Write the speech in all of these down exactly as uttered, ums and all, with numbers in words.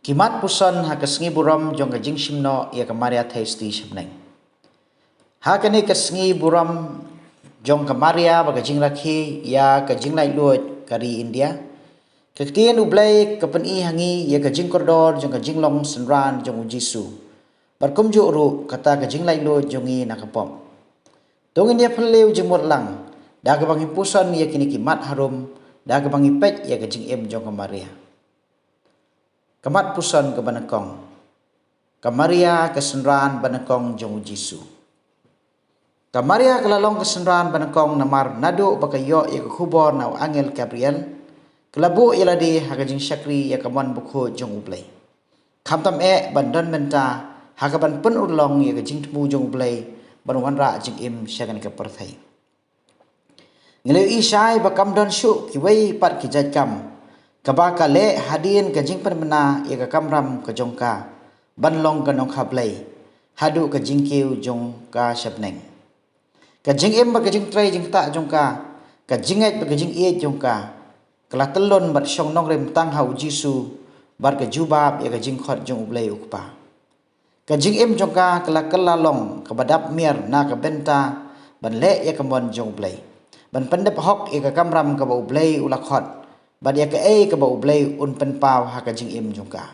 Ki mat puson ha ka sngi burom jong ka jingshim noh ïa ka Maria Theisotti sha bneng. Ha kane ka sngi burom jong ka Maria bad ka jingrakhe ïa ka jinglaitluid ka ri India, ka ktien U Blei ka pyni ha ngi ïa ka jingkordor jong ka jinglong synran jong U Jisu. Bad kumjuh ruh kata ka jinglaitluid jong ngi na ka pop. To ngin ïa phylliew jingmut lang da kaba ngi puson ïa kine ki mat harum, da kaba ngi peit ïa ka jingim jong ka Maria. Ka mat puson kaba nyngkong. Ka Maria ka synran banyngkong jong U Jisu. Ka Maria ka la long ka synran banyngkong namar naduh ba ka ïoh ïa ka khubor na u angel Gabriel, ka la buh ïa lade ha ka jingshakri ïa ka mon bakhuid jong U Blei. Khamtam eh ban don bynta ha kaban pynurlong ïa ka jingthmu jong U Blei ban wanrah jingim sha kane ka pyrthei. Ngi la ïohi shai ba kam don shuh kiwei pat ki jait kam kaba ka leh hadien ka jingpynbna ïa ka kamram ka jong ka ban long ka nongkha Blei haduh ka jingkiew jong ka sha bneng. Ka jingim bad ka jingtrei jingktah jong ka, ka jingngeit bad ka jingïeit jong ka, ka la tyllun bad shong nongrim tang ha U Jisu bad ka jubab ïa ka jingkhot jong U Blei U Kpa. Ka jingim jong ka ka la kylla long kaba dap miar na ka bynta ban leh ïa ka mon jong U Blei, ban pyndep hok ïa ka kamram kaba U Blei u la khot bad ïa kaei kaba U Blei un pynpaw ha ka jingim jong ka.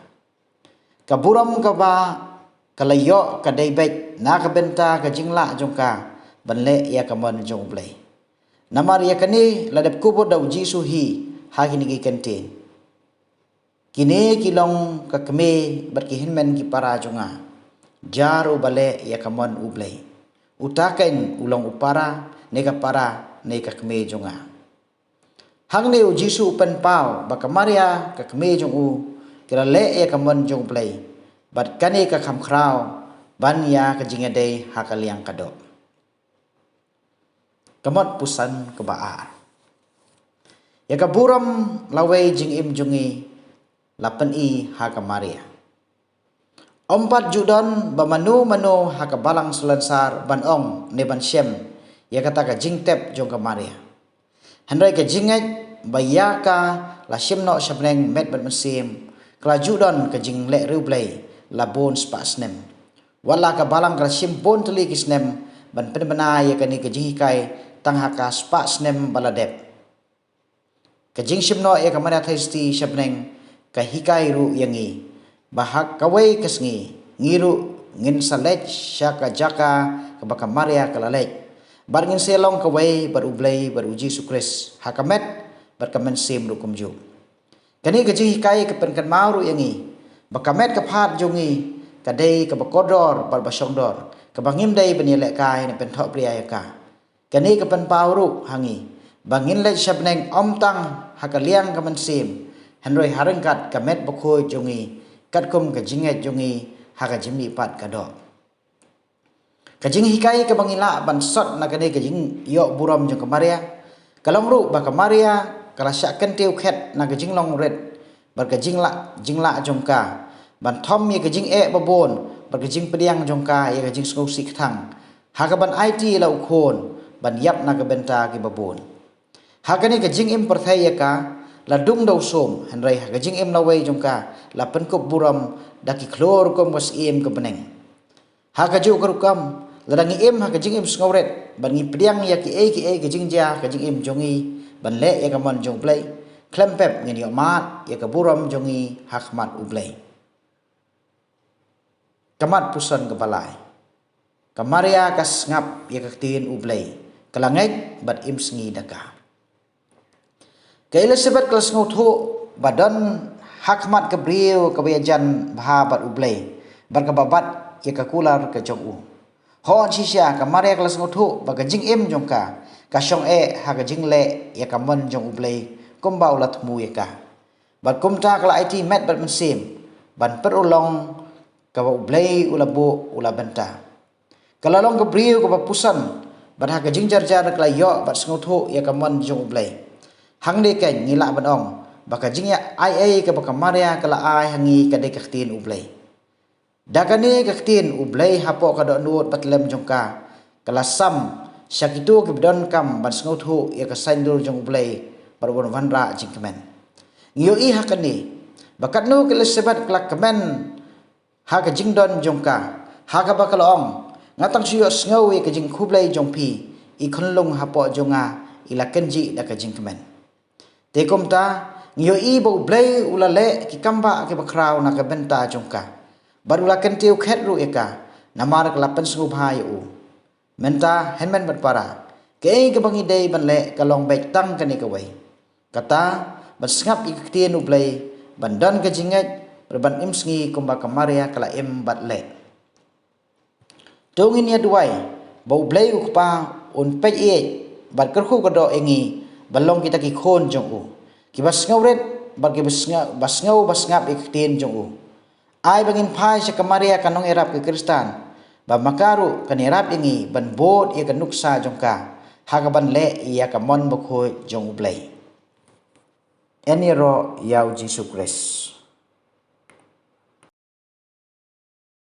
Ka burom kaba ka la ïoh ka dei beit na ka bynta ka jinglah jong ka ban leh ïa ka mon jong U Blei. Namar ïa kane la dep kubur da U Jisu hi ha kine ki kyntien: Kine ki long ka kmie bad ki hynmen ki para jong nga. Jar uba leh ïa ka mon U Blei, uta keiñ u long u para ne ka para ne ka kmie jong nga. Hangne U Jisu u pynpaw ba ka Maria ka kmie jong u ka la leh ïa ka mon jong U Blei, bad kane ka kham khraw ban ïa ka jingïadei ha ka liang ka doh. Ka mat puson kaba ar. Ïa ka burom lawei jingim jong ngi la pyni ha ka Maria. Ym pat ju don ba mano mano ha ka balang salonsar ban ong ne ban shem ïa kata ka jingtep jong ka Maria. Hynrei ka jingngeit ba ïa ka la shim noh sha bneng met bad mynsiem ka la ju don ka jingleh riewblei la bun spah snem. Wat la ka balang ka la shim bun tylli ki snem ban pynbna ïa kane ka jinghikai tang ha ka spah snem ba la dep. Ka jingshim noh ïa ka Maria Theisotti sha bneng ka hikai ruh ïa ngi ba ha kawei ka sngi ngi ruh ngin sa leit sha ka jaka kaba ka Maria ka la leit, bad ngin sa long kawei bad U Blei bad U Jisu Khrist ha ka met bad ka mynsiem ruh kumjuh. Kane ka jinghikai ka pynkynmaw ruh ïa ngi ba ka met ka phad jong ngi ka dei kaba kordor bad ba shongdor, kaba ngim dei ban ïalehkai ne pynthohpria ïa ka. Kane ka pynpaw ruh ha ngi ba ngin leit sha bneng ym tang ha ka liang ka mynsiem, hynrei ha ryngkat ka met bakhuid jong ngi, katkum ka jingngeit jong ngi ha ka jingmihpat ka doh. Ka jinghikai kaba ngi lah ban sot na kane ka jingïoh burom jong ka Maria ka long ruh ba ka Maria ka la shah kyntiew khet na ka jinglong rit bad ka jinglah, jinglah jong ka ban thom ïa ka jingeh babun bad ka jingpdiang jong ka ïa ka jingsngewsih kthang ha kaban aiti ïa la u Khun ban ïap na ka bynta kiba bun. Ha kane ka jingim pyrthei ïa ka la dung da u sum, hynrei ha ka jingim lawei jong ka la pynkup burom da ki khlur kum ka syiem ka bneng. Ha kajuh ka rukom, lada ngi im ha ka jingim sngewrit bad ngi pdiang ïa kiei kiei ka jingjia ka jingim jong ngi ban leh ïa ka mon jong U Blei, khlem pep ngin ïoh mad ïa ka burom jong ngi ha khmat U Blei. Ka mat puson kaba lai. Ka Maria ka sngap ïa ka ktien U Blei, ka la ngeit bad im sngi da ka. Ka Elizabeth ka la sngewthuh ba don ha khmat ka briew kaba ïajan bha bad U Blei bad kaba bat ïa ka kular ka jong u. Hooid shisha, ka Maria ka la sngewthuh ba ka jingim jong ka ka shong eh ha ka jingleh ïa ka mon jong U Blei kumba u la thmu ïa ka. Bad kumta ka la aiti met bad mynsiem ban pynurlong kaba U Blei u la buh u la bynta. Ka la long ka briew kaba puson bad ha ka jingjarjar ka la ïoh bad sngewthuh ïa ka mon jong U Blei. Hangne keiñ ngi lah ban ong ba ka jingïa ai ei kaba ka Maria ka la ai ha ngi ka dei ka ktien U Blei. Da kane ka ktien U Blei hapoh ka dohnud ba tlem jong ka, ka la sam sha kito kiba donkam ban sngewthuh ïa ka saiñdur jong U Blei bad ban wanrah jingkmen. Ngi ïohi ha kane Ba katno ka Elisabet ka la kmen ha ka jingdon jong ka, ha kaba ka la ong, nga tang shu ïohsngew ïa ka jingkhublei jong phi, i khunlung hapoh jong nga i la kynjih da ka jingkmen. Te kumta, ngi ïohi ba U Blei u la leh ki kambah kiba khraw na ka bynta jong ka, bad u la kyntiew khet ruh ïa ka, namar ka la pynsngewbha ïa u. Mynta, hynmen bad para, kaei kaba ngi dei ban leh ka long beit tang kane kawei. Kata, ban sngap ïa ka ktien U Blei, ban don ka jingngeit, bad ban im sngi kumba ka Maria ka la im bad leh. To ngin ïa duwai ba U Blei U Kpa un peit ïeit bad kyrkhu kyrdoh ïa ngi ban long kita ki khun jong u, kiba sngewrit bad kiba sngew, ba sngew ba sngap ïa ka ktien jong u. Ai ba ngin phai sha ka Maria ka nongïarap ka Khristan, ba ma ka ruh kan ïarap ïa ngi ban bud ïa ka nuksa jong ka, ha kaban leh ïa ka mon bakhuid jong U Blei. Yn ïaroh ïa U Jisu Khrist.